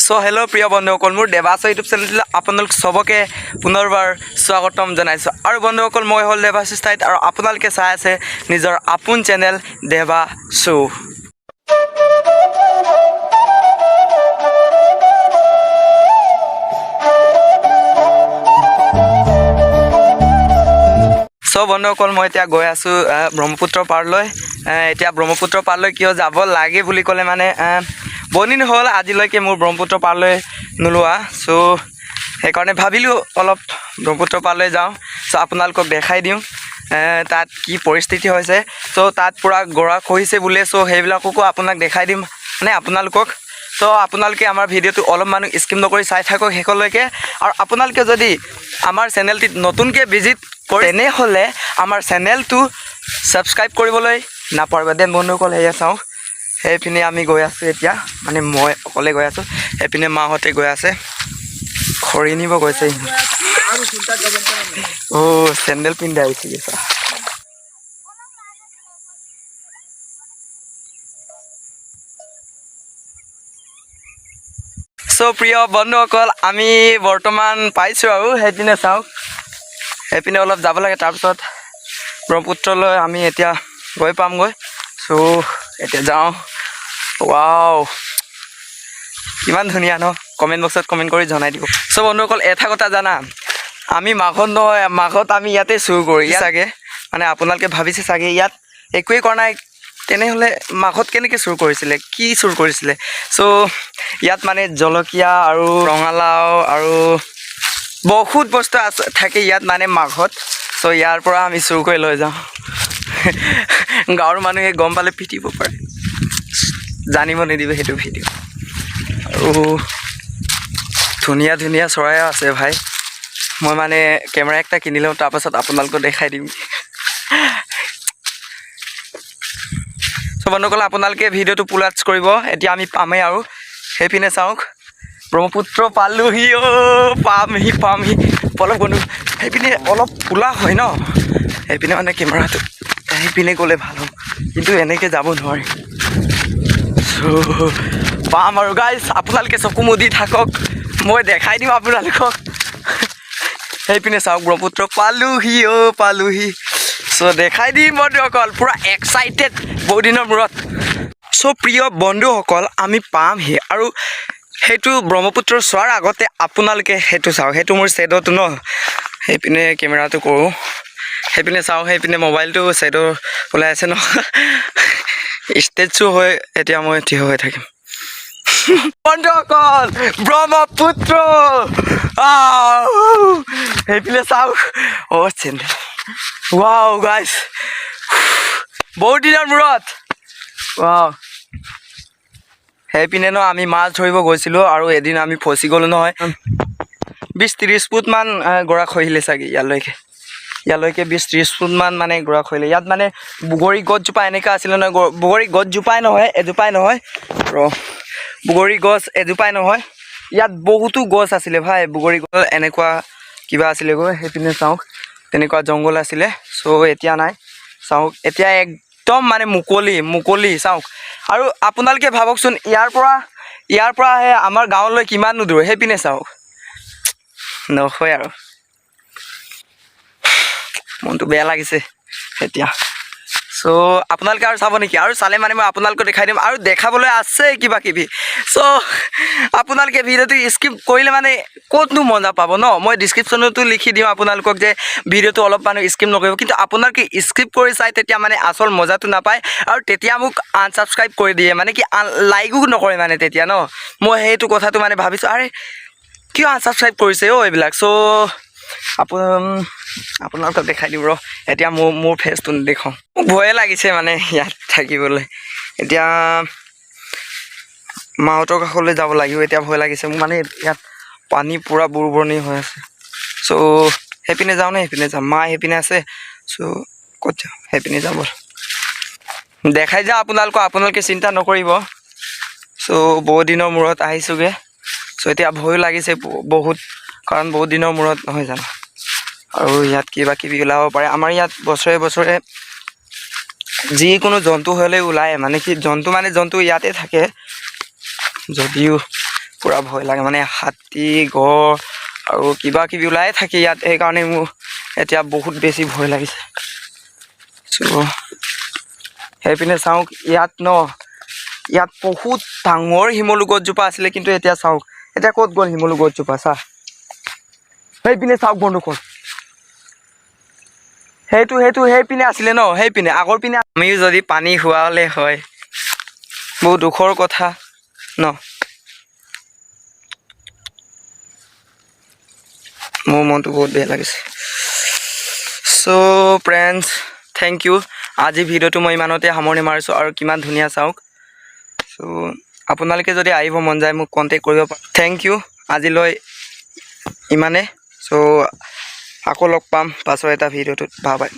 চ' hello' প্ৰিয় বন্ধুসকল, মোৰ দেৱাশ্ৰয় ইউটিউব চেনেলটোলৈ আপোনালোক চবকে পুনৰবাৰ স্বাগতম জনাইছোঁ। আৰু বন্ধুসকল, মই হ'ল দেৱাশিষ ঠাইত আৰু আপোনালোকে চাই আছে নিজৰ আপোন চেনেল দেৱা শ্ব'। চ' বন্ধুসকল, মই এতিয়া গৈ আছোঁ ব্ৰহ্মপুত্ৰ পাৰলৈ। এতিয়া ব্ৰহ্মপুত্ৰ পাৰলৈ কিয় যাব লাগে বুলি ক'লে মানে বহুত দিন হ'ল আজিলৈকে মোৰ ব্ৰহ্মপুত্ৰ পাৰলৈ নোলোৱা। চ' সেইকাৰণে ভাবিলোঁ অলপ ব্ৰহ্মপুত্ৰ পাৰলৈ যাওঁ। চ' আপোনালোকক দেখাই দিওঁ তাত কি পৰিস্থিতি হৈছে। চ' তাত পূৰা গৰা খহিছে বোলে। চ' সেইবিলাককো আপোনাক দেখাই দিম মানে আপোনালোকক। চ' আপোনালোকে আমাৰ ভিডিঅ'টো অলপমান স্কিপ নকৰি চাই থাকক শেষলৈকে। আৰু আপোনালোকে যদি আমাৰ চেনেলটিত নতুনকৈ ভিজিট কৰে, তেনেহ'লে আমাৰ চেনেলটো ছাবস্ক্ৰাইব কৰিবলৈ নাপাহৰিব। Then বন্ধুসকল, সেয়া চাওঁ, সেইপিনে আমি গৈ আছোঁ এতিয়া। মানে মই অকলে গৈ আছোঁ, সেইপিনে মাহঁতে গৈ আছে, খৰি নিব গৈছে। অ' চেণ্ডেল পিন্ধি আহিছে চা। চ' প্ৰিয় বন্ধুসকল, আমি বৰ্তমান পাইছোঁ আৰু সেইপিনে চাওক, সেইপিনে অলপ যাব লাগে, তাৰপিছত ব্ৰহ্মপুত্ৰলৈ আমি এতিয়া গৈ পামগৈ। চ' এতিয়া যাওঁ। ৱাও, কিমান ধুনীয়া ন? কমেণ্ট বক্সত কমেণ্ট কৰি জনাই দিব। চ' বন্ধুসকল, এটা কথা জানা, আমি মাঘত নহয়, মাঘত আমি ইয়াতে চুৰ কৰি চাগে। মানে আপোনালোকে ভাবিছে চাগে ইয়াত একোৱেই কৰা নাই, তেনেহ'লে মাঘত কেনেকৈ চুৰ কৰিছিলে, কি চুৰ কৰিছিলে? চ' ইয়াত মানে জলকীয়া আৰু ৰঙালাও আৰু বহুত বস্তু আছে থাকে ইয়াত মানে মাঘত। চ' ইয়াৰ পৰা আমি চুৰ কৰি লৈ যাওঁ। গাঁৱৰ মানুহে গম পালে পিটিব পাৰে, জানিব নিদিব সেইটো ভিডিঅ'। আৰু ধুনীয়া ধুনীয়া চৰাইও আছে ভাই। মই মানে কেমেৰা একটা কিনি লওঁ, তাৰপাছত আপোনালোকক দেখাই দিম। চ' বন্ধুসকল, আপোনালোকে ভিডিঅ'টো পুলাচ কৰিব। এতিয়া আমি পামেই আৰু। সেইপিনে চাওক, ব্ৰহ্মপুত্ৰ পালোহি। অ' পামহি পামহি। অলপ বন্ধু, সেইপিনে অলপ খোলা হয় ন, সেইপিনে মানে কেমেৰাটো সেইপিনে গ'লে ভাল হ'ব, কিন্তু এনেকৈ যাব নোৱাৰি। চ' পাম আৰু গাইজ, আপোনালোকে চকু মুদি থাকক, মই দেখাই দিম আপোনালোকক। সেইপিনে চাওক, ব্ৰহ্মপুত্ৰ পালোহি। অ' পালোহি। চ' দেখাই দিম বন্ধুসকল, পূৰা এক্সাইটেড বহুত দিনৰ মূৰত। চ' প্ৰিয় বন্ধুসকল, আমি পামহি আৰু সেইটো ব্ৰহ্মপুত্ৰ চোৱাৰ আগতে আপোনালোকে সেইটো চাওক। সেইটো মোৰ শ্বেড'টো ন, সেইপিনে কেমেৰাটো কৰোঁ, সেইপিনে চাওঁ, সেইপিনে মোবাইলটো শ্বেড' ওলাই আছে ন। ষ্টেচু হৈ এতিয়া মই থিয় হৈ থাকিম। বন্ধুসকল, ব্ৰহ্মপুত্ৰ আহ, সেইপিনে চাওক। অ' চেণ্ডেল। ৱাও গাইছ, বহুত দিনৰ মূৰত। ৱাও, সেইপিনে ন আমি মাছ ধৰিব গৈছিলোঁ আৰু এদিন আমি ফচি গ'লোঁ নহয়। 20-30 ফুটমান গৰা খহিলে চাগে ইয়ালৈকে। ইয়ালৈকে 20-30 ফুটমান মানে গৰা খহিলে। ইয়াত মানে বগৰী গছজোপা এনেকুৱা আছিলে নহয়, বগৰী গছজোপাই নহয়, এজোপাই নহয়, ৰ বগৰী গছ এজোপাই নহয়, ইয়াত বহুতো গছ আছিলে ভাই। বগৰী গছ এনেকুৱা কিবা আছিলে গৈ। সেইপিনে চাওক, তেনেকুৱা জংঘল আছিলে। চ' এতিয়া নাই, চাওক, এতিয়া একদম মানে মুকলি মুকলি চাওক। আৰু আপোনালোকে ভাবকচোন, ইয়াৰ পৰা সেই আমাৰ গাঁৱলৈ কিমাননো দূৰ? সেইপিনে চাওক, নহয় আৰু মনটো বেয়া লাগিছে এতিয়া। চ' আপোনালোকে আৰু চাব নেকি? আৰু চালে মানে মই আপোনালোকক দেখাই দিম আৰু দেখাবলৈ আছে কিবা কিবি। চ' আপোনালোকে ভিডিঅ'টো স্কিপ কৰিলে মানে ক'তনো মজা পাব ন? মই ডিছক্ৰিপশ্যনতো লিখি দিওঁ আপোনালোকক যে ভিডিঅ'টো অলপ মানে স্কিপ নকৰিব, কিন্তু আপোনালোকে স্কিপ কৰি চাই তেতিয়া মানে আচল মজাটো নাপায় আৰু তেতিয়া মোক আনছাবস্ক্ৰাইব কৰি দিয়ে, মানে কি লাইকো নকৰে মানে তেতিয়া ন। মই সেইটো কথাটো মানে ভাবিছোঁ, আৰে কিয় আনছাবস্ক্ৰাইব কৰিছে অ' এইবিলাক। চ' আপোনালোকক দেখাই দিম ৰ। এতিয়া মোৰ ফেচটো নেদেখাওঁ, মোক ভয়ে লাগিছে মানে ইয়াত থাকিবলৈ। এতিয়া মাহঁতৰ কাষলৈ যাব লাগিব, এতিয়া ভয় লাগিছে মোক। মানে ইয়াত পানী পূৰা বুৰবুৰণি হৈ আছে। চ' সেইপিনে যাওঁ নে সেইপিনে যাওঁ? মা সেইপিনে আছে। চ' ক'ত যাওঁ? সেইপিনে যাব, দেখাই যাওঁ আপোনালোকক, আপোনালোকে চিন্তা নকৰিব। চ' বহুত দিনৰ মূৰত আহিছোঁগৈ। চ' এতিয়া ভয়ো লাগিছে বহুত, কাৰণ বহুত দিনৰ মূৰত নহয় জানো? আৰু ইয়াত কিবা কিবি ওলাব পাৰে। আমাৰ ইয়াত বছৰে বছৰে যিকোনো জন্তু হ'লে ওলায়, মানে কি জন্তু মানে জন্তু ইয়াতে থাকে যদিও পূৰা ভয় লাগে, মানে হাতী, গঁড় আৰু কিবা কিবি ওলাই থাকে ইয়াত। সেইকাৰণে মোৰ এতিয়া বহুত বেছি ভয় লাগিছে। চ' সেইপিনে চাওক, ইয়াত ন, ইয়াত বহুত ডাঙৰ শিমলু গছজোপা আছিলে, কিন্তু এতিয়া চাওক, এতিয়া ক'ত গ'ল শিমলু গছজোপা? চা, সেইপিনে চাওক বন্ধুসকল, সেইটো সেইপিনে আছিলে ন, সেইপিনে আগৰ পিনে। আমিও যদি পানী হোৱা হ'লে হয়, বহুত দুখৰ কথা ন। মোৰ মনটো বহুত বেয়া লাগিছে। চ' ফ্ৰেণ্ডছ, thank U. আজি ভিডিঅ'টো মই ইমানতে সামৰণি মাৰিছোঁ। আৰু কিমান ধুনীয়া চাওক। চ' আপোনালোকে যদি আহিব মন যায়, মোক কণ্টেক্ট কৰিব পাৰে। Thank U, আজিলৈ ইমানে। চ' আকৌ লগ পাম পাছৰ এটা ভিডিঅ'টোত। Bye bye.